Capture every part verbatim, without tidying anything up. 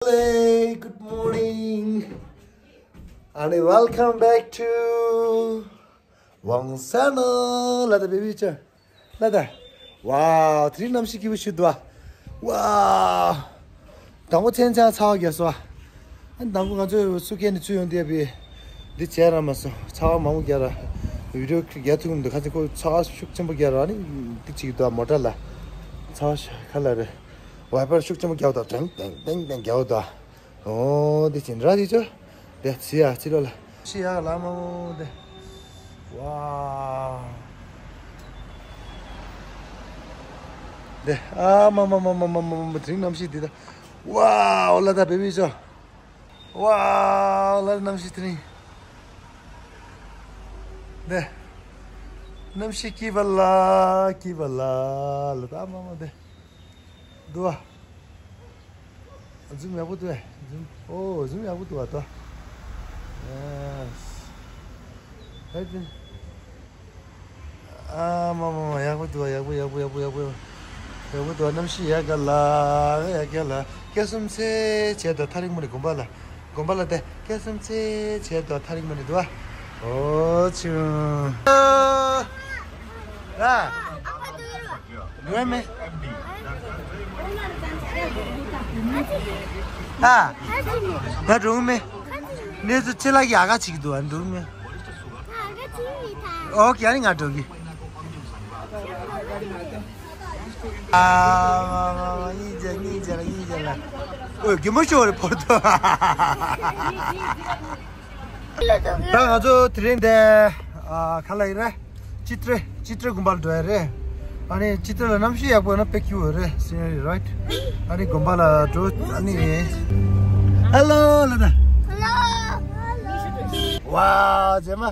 Hey, good morning. And welcome back to Wang's channel. ལ་ད་བེ་བི་ཅོ། ལ་ད། ཝའོ། དེ་རིང་གནམ་གཤིས་སྐྱིད་པོ་ཞིག་འདུག་ཨ། ཝའོ། དང་པོ་མཚན་བྱང་ཚ་བ་རྒྱག་སོང་ཨ། ཨ་ནི་དང་པོ་ང་ཚོས་སུ་ཁན་ནས་ཚུར་ཡོང་དུས་ཡ་བི། འདི་བྱས་ར་མ་སོང་། ཚ་བ་མང་པོ་རྒྱག་ར། བི་ཌིའོ་རྒྱག་ཐུབ་མི་འདུག་ཁ་ཚིག་ཁོ་ཚ་བ་ཤུགས་ཆེན་པོ་རྒྱག་ར། ཨ་ནི་འདི་གཅིག་འདུག་ཨ། མོ་ཊ་ལ། ཚ་བ་ཤ་ཁ་ལ་རེད། ཝའི་པར་ཤུགས་ཆེན་པོ་རྒྱག་འདུག་ཏེང་ཏེང་ཏེང་ཏེང་རྒྱག་འདུག་ཨོ་འདི་ཅི་འདྲ་ཅིག་ཅོ། དེ་ཚི་ཡ་ཚི་ལོ་ལ། ཤི་ཡ་ལ་མ་མོ་དེ། ཝའོ། དེ་ཨ་མ་མ་མ་མ་མ་མ་མ་དེ་རིང་གནམ་གཤིས་འདི་ད། ཝའོ་ལ་ད་བེ་བི་ཅོ། ཝའོ་ལ་གནམ་གཤིས་དེ་རིང་། དེ། གནམ་གཤིས་སྐྱིད་པ་ལ་སྐྱིད་པ་ལ་ལ་ད་ཨ་མ་མ་དེ། འདུག་ཨ། ཛུམ་ཡག་པོ་འདུག་ཨེ། ཛུམ། ཨོ་ཛུམ་ཡག་པོ་འདུག་ཨ་ད། ཡེས། ཧེ་ཏེ། ཨ་མ་མ་མ་ཡག་པོ་འདུག་ཨ། ཡག་པོ་ཡག་པོ་ཡག་པོ་ཡག་པོ་ཡག་པོ་འདུག་ཨ། གནམ་གཤིས་ཡག་ག་ལ་ཡག་ག་ལ། སྐྱེ་གསུམ་ཚེ་བྱེད་དོ་ཐག་རིང་མོ་ནས་དགོན་པ་ལ། དགོན་པ་ལ་དེ་སྐྱེ་གསུམ་ཚེ་བྱེད་དོ་ཐག་རིང་མོ་ནས་འདུག་ཨ། ཨོ་ཆུང་། ཨ། འགྲོ་མེད། ཨ། ད་འགྲོ་མེད། གནས་ཚུལ་ཆེ་ལགས་ཀྱིས་ཨ་ག་བྱེད་ཀྱི་འདུག་ཨ། འགྲོ་མེད། ཨོ་ཀེ། ཨ་ནི་ང་འགྲོ་གི། ཨ་མ་མ་མ། གཉིས་བྱས་གཉིས་བྱས་ལ་གཉིས་བྱས་ལ། ཨོ་རྒན་མོ་ཤོར་རེ་བོར་ཏོ། ད་ང་ཚོ་དེ་རིང་འདི་ཨ་ག་ལ་ཡིན་རེད། ཅི་ཏྲེ། ཅི་ཏྲེ་དགོན་པར་འགྲོ་ཡ་རེད། ཨ་ནི་ཅི་ཏྲེ་ལ་གནམ་གཤིས་ཡག་པོ་ཡོད་ན་དཔེ་སྐྱིད་པོ་རེད། སི་ནེ་རི་རའིཊ། ཨ་ནི་དགོན་པ་ལ་འགྲོ། ཨ་ནི། ཧེ་ལོ་ལ་ད། ཧེ་ལོ། ཝའོ་ཇེ་མ། ད།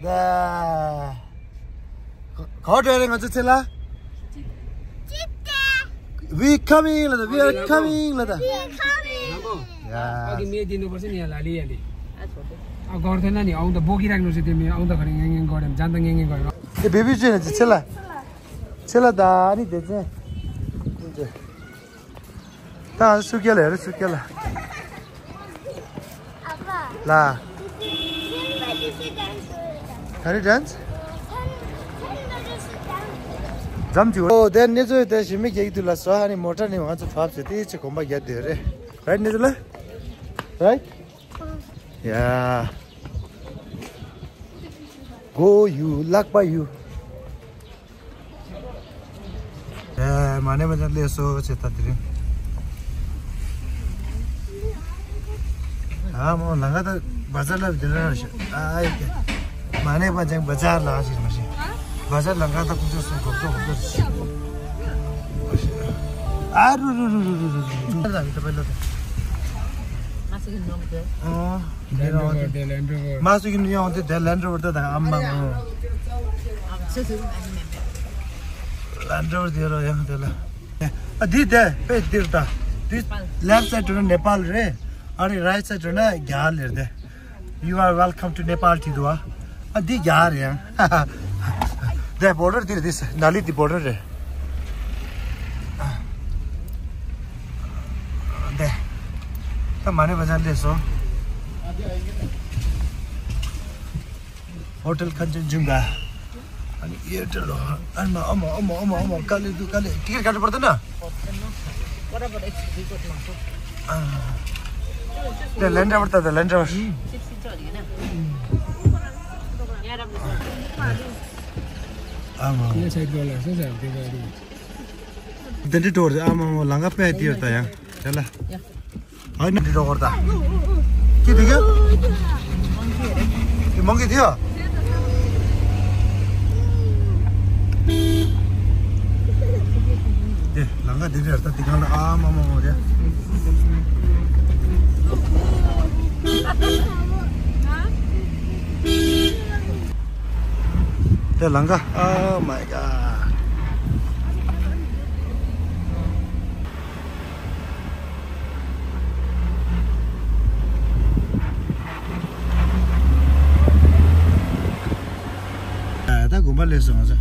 ག་པར་འགྲོ་ཡ་རེད་ང་ཚོ་ཚེ་ལ། We coming ལ་ད། We are coming ལ་ད། We are coming. ཡ། ཨ་གི་མེ་དེ་ནོ་པར་སེ་ནི་ཡ་ལ་ལི་ཡ་ལི། ཨ་གོར་ཐེ་ན་ནི་ཨོང་ད་བོ་གི་རག་ནོ་སེ་དེ་མེ་ཨོང་ད་ག་རེ་ངེ་ངེ་གོ་རེམ་ཇན་ད་ངེ་ངེ་གོ་རེམ། དེ་བེ་བི་ཅེ་ནི་ཚེ་ལ། ཚེ་ལ་ད་ནི་དེ་ཚེ། ད་སུ་སྐྱེ་ལ་ཡ་རེད་སུ་སྐྱེ་ལ། ལ། ག་རེ་ཌན་སི། འཛམ་གྱི་འོ་དེ་གནས་ཚུལ་དེ་ཞི་མི་རྒྱག་གི་དུས་ལ་སོ། ཨ་ནི་མོ་ཊ་ནི་ང་ཚོ་བབས་ཟེར་དེ་ཅི་གོམ་པ་རྒྱག་དེ་རེད། རའིཊ་གནས་ཚུལ་ལ། རའིཊ། ཡ། གོ་ཡུ་ལག་པ་ཡུ། ཨེ། མ་ཎི་བ་ཅན་ལས་སོ་ཆེ་ད་དེ་རིང་། ཨ་མོ་ལང་ཀ་ད་བ་ཛར་ལ་དེ་རང་ཤི། ཨ་ཨེ་ཀེ། མ་ཎི་བ་ཅན་བ་ཛར་ལ་ཤི་མ་ཤི། བ་ཛར་ལང་ཀ་ད་ཀུ་ཅོ་སོ་གོ་ཅོ་གོ་ཅོ་ཤི། ཨ་རུ་རུ་རུ་རུ་རུ་རུ་རུ། ཨ། མ་སུ་གི་ནི་ཡོང་དེ་དེ་ལན་ཌི་རོ་ཝར་དེ་དང་ཨ་མ་ངོ་། ལན་ཌི་རོ་ཝར་དེ་རོ་ཡང་དེ་ལ། ཨ་འདི་དེ་དཔེ་འདིར་ད། འདི་ལེཕ་སའིཌ་འགྲོ་ན་ནེ་པཱལ་རེད། ཨ་རི་རའིཊ་སའིཌ་འགྲོ་ན་རྒྱ་གར་རེད་དེ། You are welcome to Nepal ཐི་དུ་ཨ། ཨ་འདི་རྒྱ་གར་རེད་ཡང་། དེ་བོར་ཌར་འདིར་འདི་ནཱ་ལི་འདི་བོར་ཌར་རེད། དེ། ད་མ་ཎི་བ་ཅན་སླེབས་སོང་། ཧོ་ཊེལ་ཀན་ཅན་ཇུང་ག། ཨ་ནི་ཨེར་ཊེལ་ལོ། ཨ་མ་ཨ་མ་ཨ་མ་ཨ་མ་ཨ་མ་ཀ་ལེ་དུ་ཀ་ལེ། ཊི་ཀེཊ་ག་འདྲ་པར་ད་ན། ཨ། དེ་ལན་འདྲ་པར་ད་ད་ལན་འདྲ་པར། ཨ་མ། དེ་འདྲ་འགྲོ་བར་ཨ་མ་མ་ལང་ཀ་པས་དེ་ཡོད་ད་ཡང་དེ་ལ། ཨ་ནི་འདི་འགྲོ་བར་ད། ཀི་དེ་ག་ཀི་མོང་ཀི་དེ་ཡ། དེ་ལང་ཀ་དེ་འདྲ་ད་དེ་གང་ལ་ཨ་མ་མ་མ་རེད། དེ་ལང་ཀ། Oh my god. ད་དགོན་པ་སླེབས་སོང་ང་ཚོ།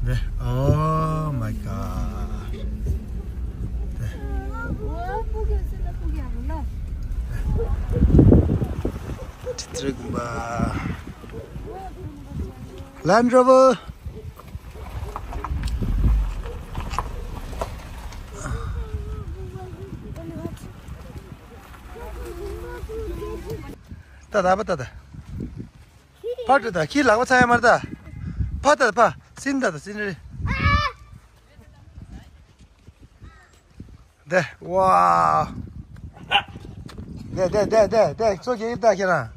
དེ། Oh my god. དེ། ཚེ་རིང་དགོན་པ། Land Rover། ད་ད་པ་ད་ད། ཕར་ད་ད་ཁྱི་ལག་པ་ཚ་ཡ་མར་ད། ཕ་ད་ཕ། སིན་ད་ད་སིན་རེ། དེ། ཝའོ། དེ་དེ་དེ་དེ་དེ་ཚོ་གེ་ད་ཁྱེད་རང་།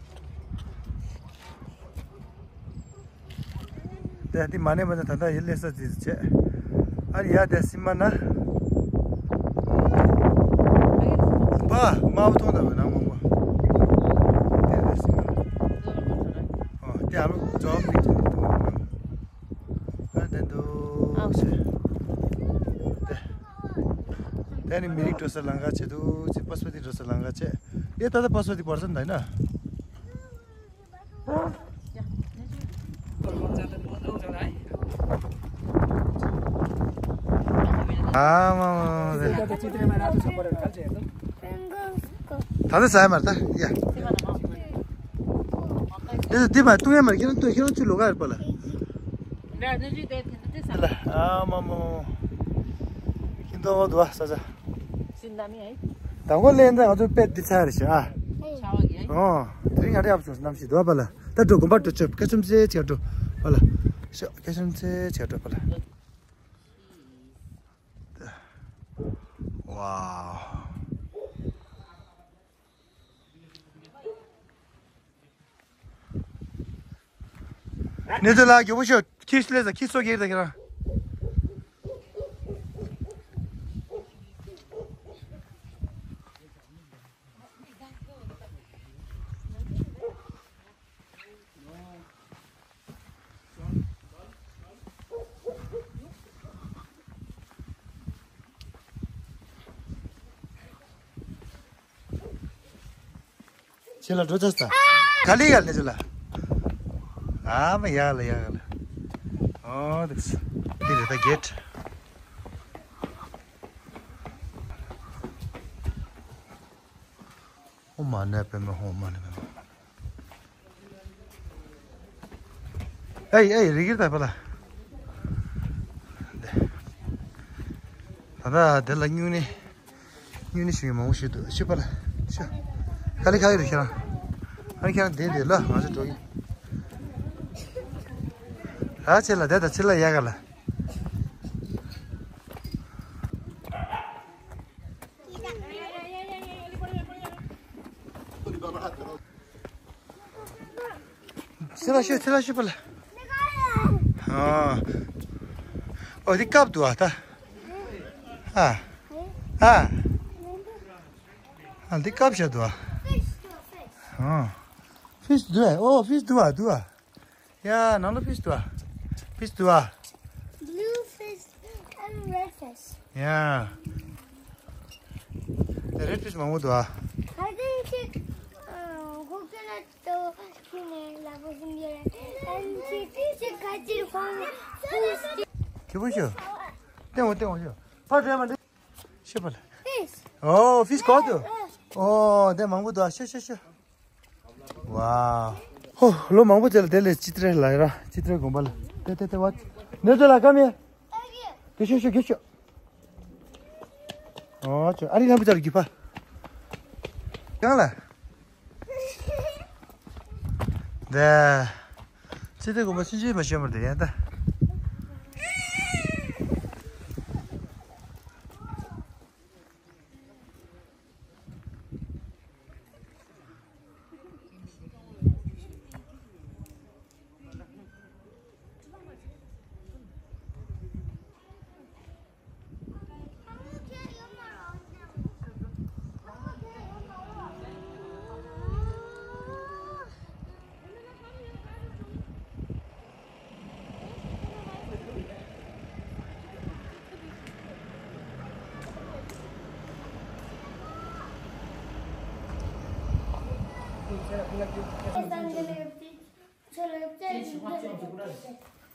དེ་དེ་མ་ནེ་མ་ནེ་ད་ད་ཡི་ལེ་ས་ཙི་ཙི་བྱས། ཨ་རི་ཡ་དེ་སིམ་མ་ན། བ་མ་བུ་ཐོང་ད་བ་ནང་མང་བ། དེ་དེ་སིམ་མ་ན། ཨོ་དེ་ཨ་ལོ་ཛོམ་རི་ཐོང་ད་བ་ནང་། ཨ་དེ་འདུག་ཟེར། དེ། དེ་ནི་མི་རིགས་འགྲོ་ས་ལང་ཀ་བྱེད་འདུག་ཅེས་པ་སྤོ་ཏི་འགྲོ་ས་ལང་ཀ་བྱེད། ཡེ་ད་ལྟ་པ་སྤོ་ཏི་བར་ཙམ་ད་ཡིན་ན། ཨ་མ་མ་མ་མ། ད་ལྟ་ཟ་ཡ་མ་རེད་ད་ཡ། དེ་དེ་མ་བཏུང་ཡ་མ་རེད་ཁྱེད་རང་བཏུང་ཁྱེད་རང་ཚུར་ལོག་ག་རེད་པ་ལ། ཨ་མ་མ་མ། ཁྱི་འདོགས་འདུག་ཨ་ས་ཆ། དང་པོ་ལེན་ད་ང་ཚོ་དཔེ་འདི་ཚར་རེད་ཤག་ཨ། ཨོ། དེ་རིང་ང་རེ་ཡག་པོ་བྱུང་སོང་གནམ་གཤིས་འདུག་ཨ་པ་ལ། ད་འགྲོ་དགོན་པ་འགྲོ་ཆོག་སྐད་ཆུམ་ཚེ་ཆེ་འགྲོ་པ་ལ། ཤ་སྐད་ཆུམ་ཚེ་ཆེ་འགྲོ་པ་ལ། ཝའོ། ནེ་ཙོ་ལགས་མགྱོགས་པོ་ཤོག་ཁྱི་སླེབས་ས་ཁྱི་སོ་གེར་ད་ཁྱེད་རང་། ཁྱེད་ལ་འགྲོ་ཆ་ས། ག་ལེ་ཡ་ལེ་ཁྱེད་ལ། ཨ་མ་ཡ་ལ་ཡ་ལ། ཨོ་དེ་ས། འདི་རེད་ད་གེ་ཊི། ཨོ་མ་ནེ་པེ་མེ་ཧོ་མ་ནེ་པེ་མེ། ཨེ་ཨེ་རི་གིར་ད་པ་ལ། ད་ད་དེ་ལ་སྨྱུང་གནས། སྨྱུང་གནས་ཞུ་ཡི་མང་པོ་ཞུ་འདུག་ཤི་པ་ལ་ཤི། ཁ་ལི་ཁ་ལི་རུ་ཤི་རང་། ཨ་ནི་ཁྱེད་རང་དེ་དེ་ལ་ང་ཚོ་འགྲོ་གི། ཨ་ཆེ་ལ་དེ་ད་ཆེ་ལ་ཡ་ག་ལ། ཚེ་ལ་ཤོད་ཚེ་ལ་ཤོད་པ་ལ། ཨ། ཨོ་འདི་སྐབས་འདུག་ཨ་ད། ཨ། ཨ། ཨ་འདི་སྐབས་ཤ་འདུག་ཨ། ཨ། ཕིཤ་འདུག་ཨ། ཨོ་ཕིཤ་འདུག་ཨ་འདུག་ཨ། ཡ་ནང་ལ་ཕིཤ་འདུག་ཨ། ཕིཤ་འདུག་ཨ། Blue fish and red fish. Yeah. The red fish མང་པོ་འདུག་ཨ། I think she, uh, coconut to clean it, la was in there. And she, she got it from fish. ཁྱི་པོ་ཤོ། ཏེ་འོ་ཏེ་འོ་ཤོ། ཕར་རེད་མ་རེད། ཤི་པ་ལ། Fish. ཨོ་ཕིཤ་གོ་དུ། ཨོ་དེ་མང་པོ་འདུག་ཨ། ཤོ་ཤོ་ཤོ། ཝའོ། ཧོ། ལོ་མང་པོ་ཙམ་ལ་དེ་ལས་ཅི་ཏྲེ་ལ་ཡ་ར་ཅི་ཏྲེ་དགོན་པ་ལ་དེ་དེ་དེ་བ། ནེ་ཙོ་ལ་ཀམ་ཧི་ཡར། དེ་ཤོ་ཤོ་གེ་ཤོ། ཨོ་ཅོ་ཨ་རི་ལྷམ་བུ་ཅར་གི་ཕ། གང་ལ། དེ། ཅི་ཏྲེ་དགོན་པ་ཕྱིན་ཅི་མ་ཤོད་མར་དེ་ཡ་ད།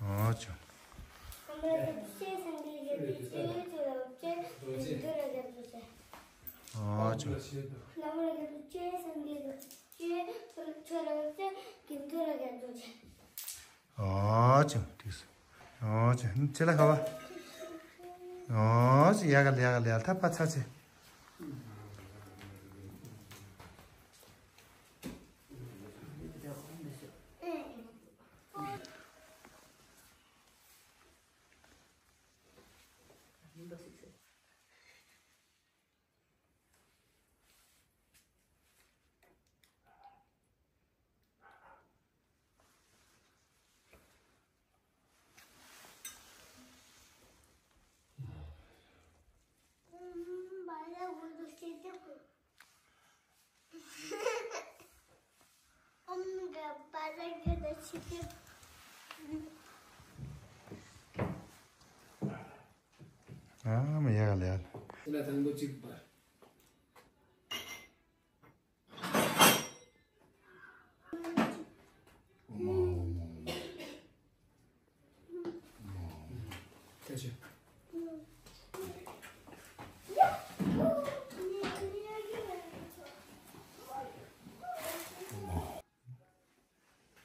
ཨོ་ཅོ། ཨོ་ཅོ། ཨོ་ཅིང་ཏིས། ཨོ་ཅིང་ཅི་ལ་ཁ་བ། ཨོ་ཅིང་ཡ་ག་ལ་ཡ་ག་ལ་ཡ་ཐ་པ་ཚ་ཚེ། ཨ་མ་ཡ་ག་ལ་ཡ། ལ་དང་པོ་གཅིག་པ།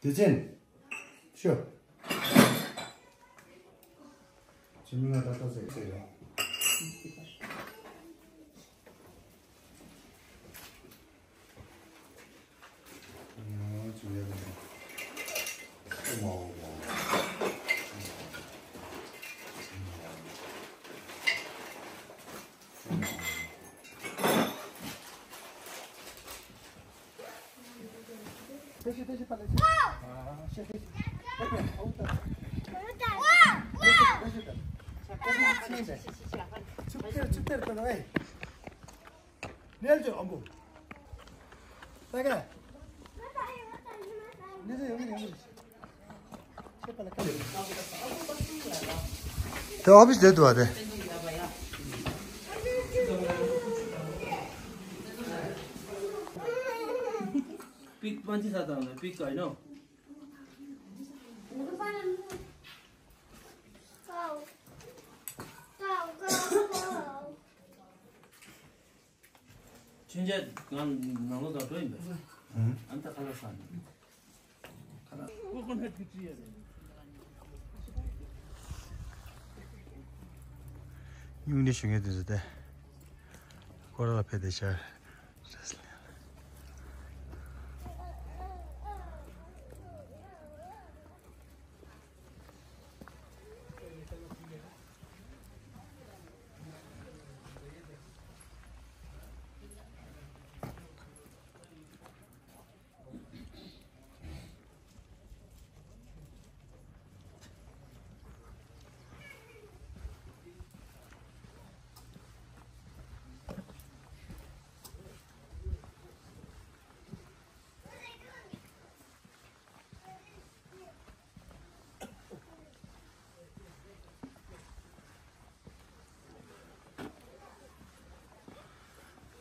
དེ་ཅན། ཤོ། ཅི་མི་ང་ད་ལྟ་ཟེར་ཟེར་ཡོང་། དེ་ཨོ་ཕིས་དེ་འདུག་བ་དེ། པིག་པན་ཅི་ས་དང་ནི་པིག་ག་ཡིན་ནོ། མཆོད་མཇལ་ང་ནང་ལོགས་དང་འགྲོ་ཡིན་པས། ཨ་ནི་ད་ཁ་ལག་ཟ་ནས། སྨྱུང་འདི་ཞུ་ངེས་དུ་ཟེར་ཏེ། སྐོར་ལ་ཕེབས་ཏེ་ཤར།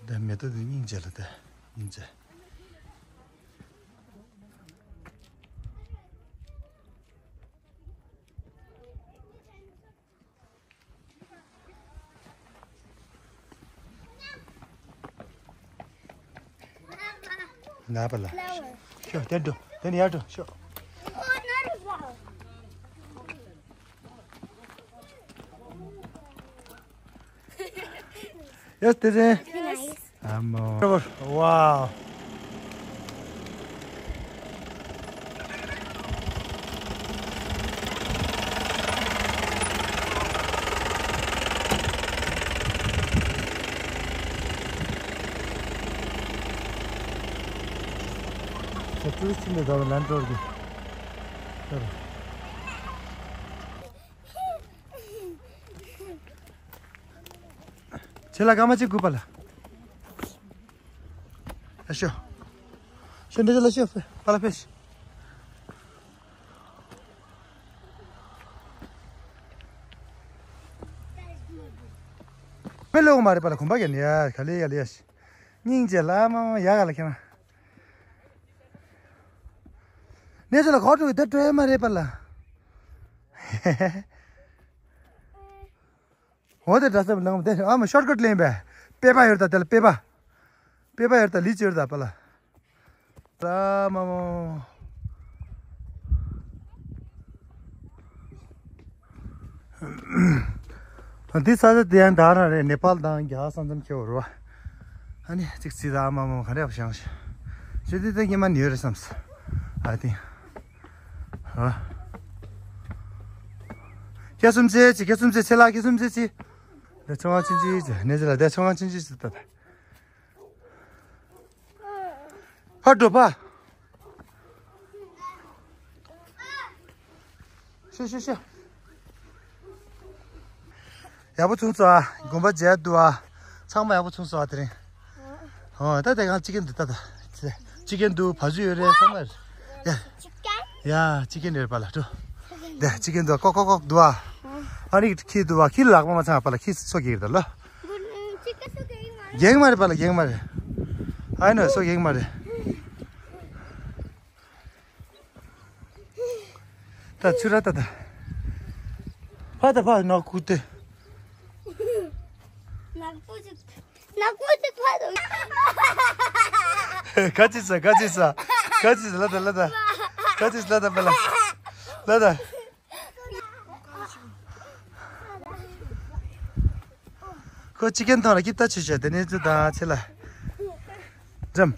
འདི་མེ་ཏོག་འདི་སྙིང་རྗེ་ལ་དེ་སྙིང་རྗེ། ན་པ་ལ། ཤོ་དེ་འགྲོ་དེ་ནི་ཡར་འགྲོ་ཤོ། Yes, this is. ཨ་མོ། ཝའོ། ད་ཏུ་རི་སི་ཊི་ནས་ད་ལན་འགྲོ་རྒྱུ། ཁྱེད་ལ་སྐར་མ་གཅིག་དགོས་པ་ལ། ཨ་ཤོ། ཤོ་འདི་ལ་ཤོ་པ་ལ་ཕེབས། མི་ལོག་མ་རེད་པ་ལ་གོམ་པ་གྱོན་ཡ་ག་ལེ་ཡ་ལེ་ཡ་ཤི། སྙིང་རྗེ་ལ་མ་མ་ཡ་ག་ལ་ཁྱེད་ན། གནས་ཚུལ་ལ་གོ་འགྲོ་གི་དེ་སྤྲོད་ཡ་མ་རེད་པ་ལ། འོ་དེ་འདྲ་ས་མི་ལངས་དེ་ཨ་མ་ཤོར་ཀཊ་ལེན་པས། པེ་པ་ཡོད་ད་དེ་ལ་པེ་པ། པེ་པ་ཡོད་ད་ལི་ཅི་ཡོད་ད་པ་ལ། ས་མ་མོ། འདི་ས་ཆ་དེ་ཡང་ད་རང་རེད། ནེ་པཱལ་དང་རྒྱ་གར་ས་མཚམས་ཁེལ་བ་རེད་བ། ཨ་ནི་གཅིག་རྩིས་ད་མ་མོ་ག་རེ་བ་ཤང་ཤི། ཤི་དེ་ད་ཉི་མ་ཉོས་རེད་བསམས། ཨ་དེ། ཨ། ཁྱེད་གསུམ་ཚེ་ཅི། ཁྱེད་གསུམ་ཚེ་ཚེ་ལ། ཁྱེད་གསུམ་ཚེ་ཅི། ད་ཆུང་བ་ཆུང་ཆུང་ཅི། ནེ་ཟི་ལ་ད་ཆུང་བ་ཆུང་ཆུང་ཅི་ད་ད། ཕར་འགྲོ་ཕ། ཤོ་ཤོ་ཤོ། ཡག་པོ་བྱུང་སོང་ཨ། དགོན་པ་མཇལ་འདུག་ཨ། ཚང་མ་ཡག་པོ་བྱུང་སོང་ཨ་དེ་རིང་། ཨོ་ད་དེ་གང་ཅི་ཀན་འདུག་ད་ད། ཅི་ཀན་འདུག་བ་ཟུ་ཡོད་རེད་ཚང་མ། ཡ། ཡ་ཅི་ཀན་རེད་པ་ལ་འགྲོ། དེ་ཅི་ཀན་འདུག་ཨ། ཀོག་ཀོག་ཀོག་འདུག་ཨ། ཨ་ནི་ཁྱི་འདུག་ཨ། ཁྱི་ལག་པ་མ་ཚང་པ་ལ་ཁྱི་སོ་གེ་རེད་ལ། རྒྱག་མ་རེད་པ་ལ། རྒྱག་མ་རེད། ཨ་ནི་སོ་རྒྱག་མ་རེད། ད་ཚུར་ར་ད་ད། ཕ་ད་ཕ་ནག་ཁུ་ཏེ། ནག་པོ་ཅིག་ནག་པོ་ཅིག་ཕ་ད། ག་ཅི་ས་ག་ཅི་ས་ག་ཅི་ས་ལ་ད་ལ་ད། ག་ཅི་ས་ལ་ད་པ་ལ། ལ་ད། ཁོ་ཅི་ཀན་ཐང་ལ་སྐྱིད་ལྟ་ཆུ་ཆ་དེ་ནས་ཚུ་དང་ཆེ་ལ། འཇམ།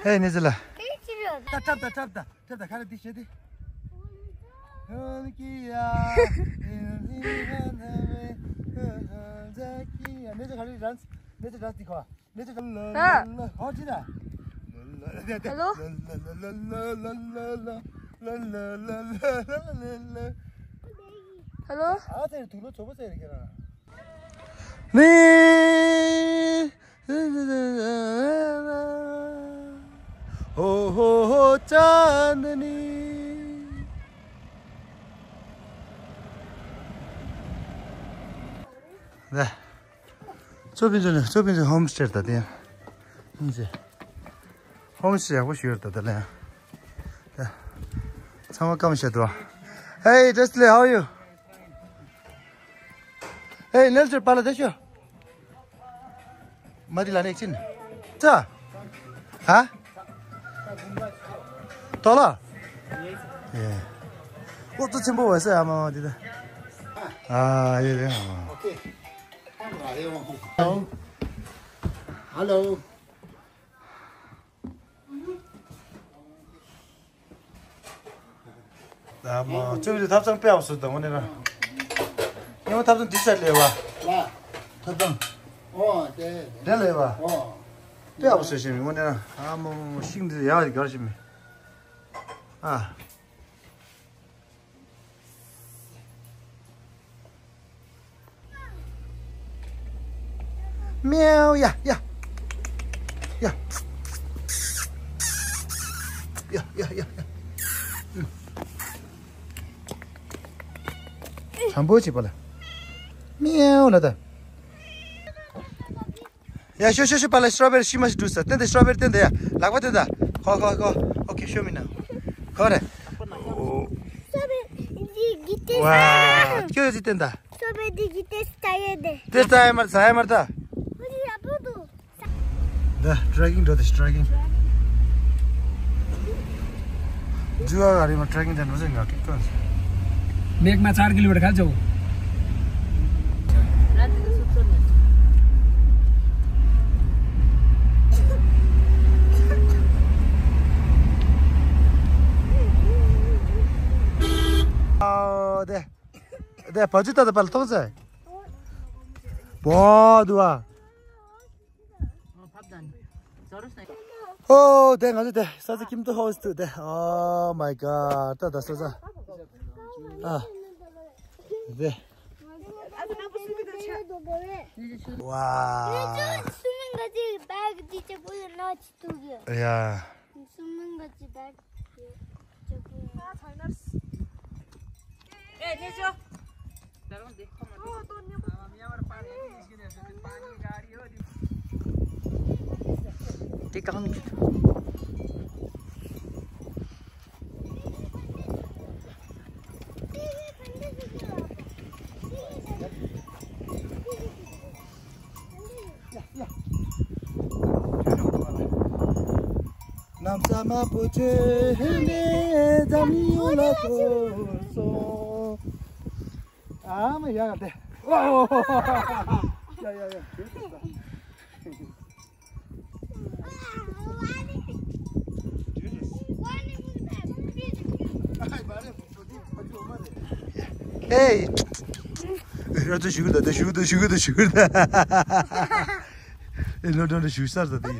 ཧེ་ནི་ཟི་ལ། ད་ཁྲབ་ད་ཁྲབ་ད། ཁྱེད་ད་ག་རེ་འདི་བྱེད་དེ། ཧོན་ཀི་ཡ། ཧོན་ཀི་ཡ། ནེ་ཚོ་ག་རེ་རན། ནེ་ཚོ་རན་འདི་ཁོ། ནེ་ཚོ་ཧ་ཅི་ད། ཧེ་ལོ། ཧེ་ལོ། ཨ་ཚེ་དུག་ལོ་ཚོ་པོ་ཚེ་རེ་ཁྱེད་རང་། ནི། ཧོ་ཧོ་ཧོ་ཅཱན་ནི། ལེ། ཙོ་པིན་ཙོ་ནི་ཙོ་པིན་ཙོ་ཧོམ་སྟེ་ད་དེ་ཡང་། ཧོམ་སྟེ་ཡག་པོ་ཞིག་ཡོད་ད་ད་ལེ་ཡང་། ད། ཚང་མ་སྐམ་ཤ་དུ། Hey Dusty, how are you? Hey, Nelson, པ་ལ་དེ་ཤོ། མ་དི་ལ་ནེག་ཅིན། ཙ། ཧ། ཏོ་ལ། ཡེ། ཨོ་ཏོ་ཆེན་པོ་བ་སེ་ཨ་མ་མ་དི་ད། ཨ་ཡེ་རེ་ཨ་མ། Okay. Hello. Hello. ཨ་མ། ཅུང་ཅུང་ཐབ་ཚང་དཔེ་ཡག་པོ་བཟོས་འདུག་དངོས་གནས་རང་། སྔོན་མ་ཐབ་ཚང་འདི་ཚད་ལས་བ། ལ། ཐབ་ཚང་། ཨོ་དེ། དེ་ལས་བ། ཨོ། དཔེ་ཡག་པོ་བཟོས་ཤེས་མི་དངོས་གནས་རང་། ཨ་མ་མ་ཤིང་འདི་ཡག་གི་གར་ཤེས་མི། ཨ། མེའུ་ཡ་ཡ། ཡ། ཡ་ཡ་ཡ་ཡ། ཨུམ། དྲང་པོ་བྱེད་པ་ལ། མེའུ་ལ་ད། ཡ་ཤོ་ཤོ་ཤོ་པ་ལ་སི་ཊོ་བེ་རི་ཤི་མ་ཤི་འདུག་ས། བསྟན་ཏེ་སི་ཊོ་བེ་རི་བསྟན་ཏེ་ཡ། ལག་པ་བསྟན་ད། ཁོ་ཁོ་ཁོ། Okay, show me now. ཁོ་རེ། སི་ཊོ་བེ་རི་འདི་འདི་བསྟན་ད། ཁྱོད་ཡོད་ཅི་བསྟན་ད། སི་ཊོ་བེ་རི་འདི་འདི་ཏེ་སི་ཊ་ཡེ་དེ། ཏེ་སི་ཊ་ཡེ་མར་ས་ཡེ་མར་ད། འོ་དེ་ཡག་པོ་འདུག་ད་ཊྲེ་ཀིང་འགྲོ་དེ་ཊྲེ་ཀིང་། ཇུ་ཨ་ག་རི་མ་ཊྲེ་ཀིང་དེ་འགྲོ་ཟེར་ང་ཀིག་ཏོན། མེག་མ་ཆར་ཀི་ལོ་མི་ཊར་ཁ་ཅོ། ཨོ་དེ། དེ་བ་ཇུ་ཏ་དེ་པ་ལ་ཐོག་ཟེར། བོ་དུ་བ། ཨོ་དེ་ང་ཚོ་དེ་ས་ཆ་ཁྱིམ་ཐོག་ཧོ་སི་ཊེལ་དེ། Oh my God, ད་ད་ས་ཆ། ཨ། དེ། ཝ། ཡ། དེ་གང་། གནམ་ས་མ་པོ་ཆེ་ཧེ་ལེ་འཛམ་གླིང་ཡོངས་ལ་གཏོར་སོང་། ཨ་མ་ཡ་དེ། ཨོ། ཡ་ཡ་ཡ། ཨེ། ར་ཏུ་ཞུ་གི་ད་ད་ཞུ་གི་ད་ཞུ་གི་ད་ཞུ་གི་ད། ཨེ་ལོ་ཏོ་ཞུ་སར་ད་དེ།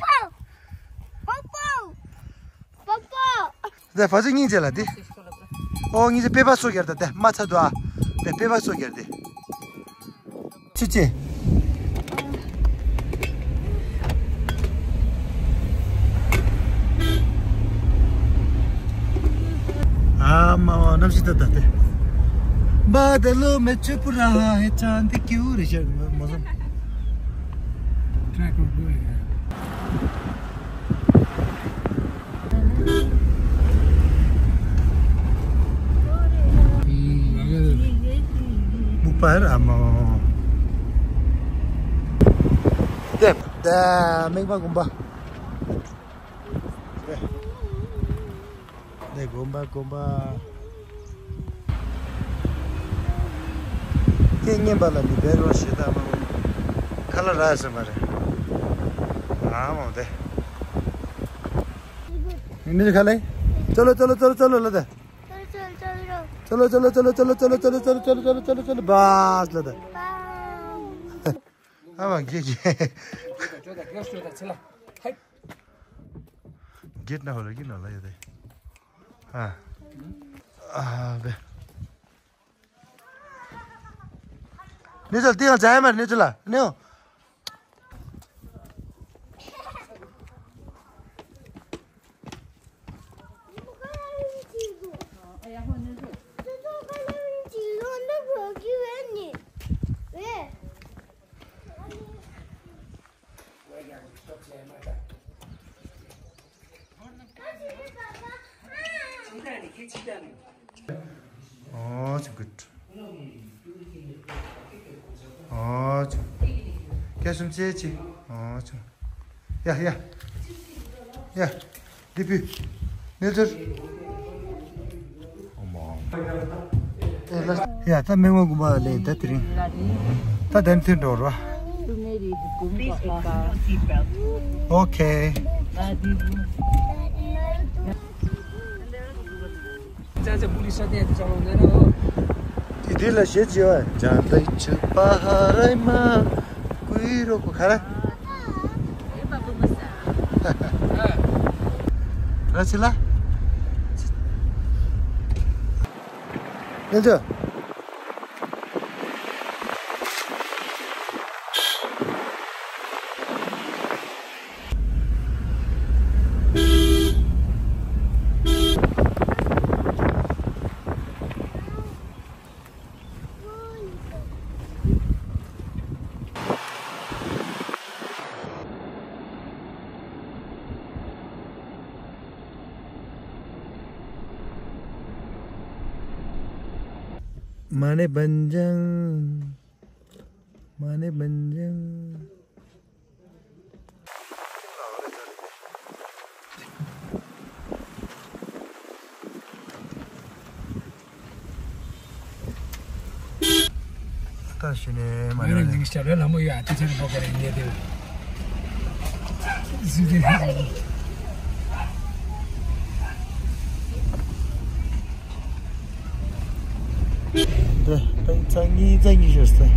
པོ་པོ། པོ་པོ། ད་ཕ་ཚོ་སྙིང་རྗེ་ལ་དེ། ཨོ་སྙིང་རྗེ་པེ་པ་སོ་གྱར་ད་དེ་མ་ཚ་དུ་ཨ། དེ་པེ་པ་སོ་གྱར་དེ། ཆུ་ཆེ། ཨ་མ་བ་གནམ་གཤིས་ད་ད་དེ། བ་དེ་ལོ་མེ་ཆུ་པུ་ར་ཧེ་ཅན་དེ་ཀྱུ་རེ་ཤར་མོ་སོང་། ཁྲ་ཀོ་ཀོ་ཡ། ཨུམ། ལ་ག་རེ། སྨུག་པ་ར་མོ། དེ། དེ་སྨན་པ་དགོན་པ། དེ་དགོན་པ་དགོན་པ། ཁྱེད་རྔན་པ་ལ་མི་བེད་རོགས་ཞེ་དྲག་མ་འོང་། ཁ་ལག་རག་ཟེར་མ་རེད། ཨ་མོ་དེ། ནི་ཁ་ལེ། ཅོ་ལོ་ཅོ་ལོ་ཅོ་ལོ་ཅོ་ལོ་ལ་དེ། ཅོ་ལོ་ཅོ་ལོ་ཅོ་ལོ་ཅོ་ལོ་ཅོ་ལོ་ཅོ་ལོ་ཅོ་ལོ་ཅོ་ལོ་ཅོ་ལོ་ཅོ་ལོ་བཱས་ལ་དེ། ཨ་མ་གེ་གེ། ཇོ་ད་གེ་ཇོ་ད་ཚེ་ལ། ཧེ། གེད་ན་ཧོ་ལ་གི་ན་ལ་ཡ་དེ། ཨ། ཨ་བེ། ནེ་ཚོ་ལ་ཏི་ཡང་ཇ་ཡ་མར་ནེ་ཚོ་ལ་ནེ་འོ། ཨོ་ཆུ་གུད། ཨོ་ཆུ། སྐྱ་སུམ་ཅེ་ཅི། ཨོ་ཆུ། ཡ་ཡ། ཡ། འདི་བུ། ནེ་ཚུར། ཨོ་མ། ཡ་ད་མི་དབང་དགོན་པ་ལས་ད་དེ་རིང་། ད་དེ་འཐེན་འགྲོ་རོ། ཨོ་ཁེ། དེ་དེ་ལ་ཞེས་བྱ་བ་ཇ་འདི་ཆུ་པ་ཧ་ར་མ་ཀུའི་རོ་ཀུ་ཁ་ར། ར་ཆི་ལ། ཉན་ཆོ། མ་ཎི་བན་ཅང་། མ་ཎི་བན་ཅང་། ད་ཤི་ནས་མ་ང་ནི་ནས་ནིང་ཞབས་ར་ལ་མོ་ཡོད་ཨ་ཏི་ཆ་རི་མོ་ག་རེ་ཉེ་དེ། སུ་དེ་ཧ་ལ་འདི་ད་རྩ་གཉིས་རྩ་གཉིས་ཤོར་སྟེ།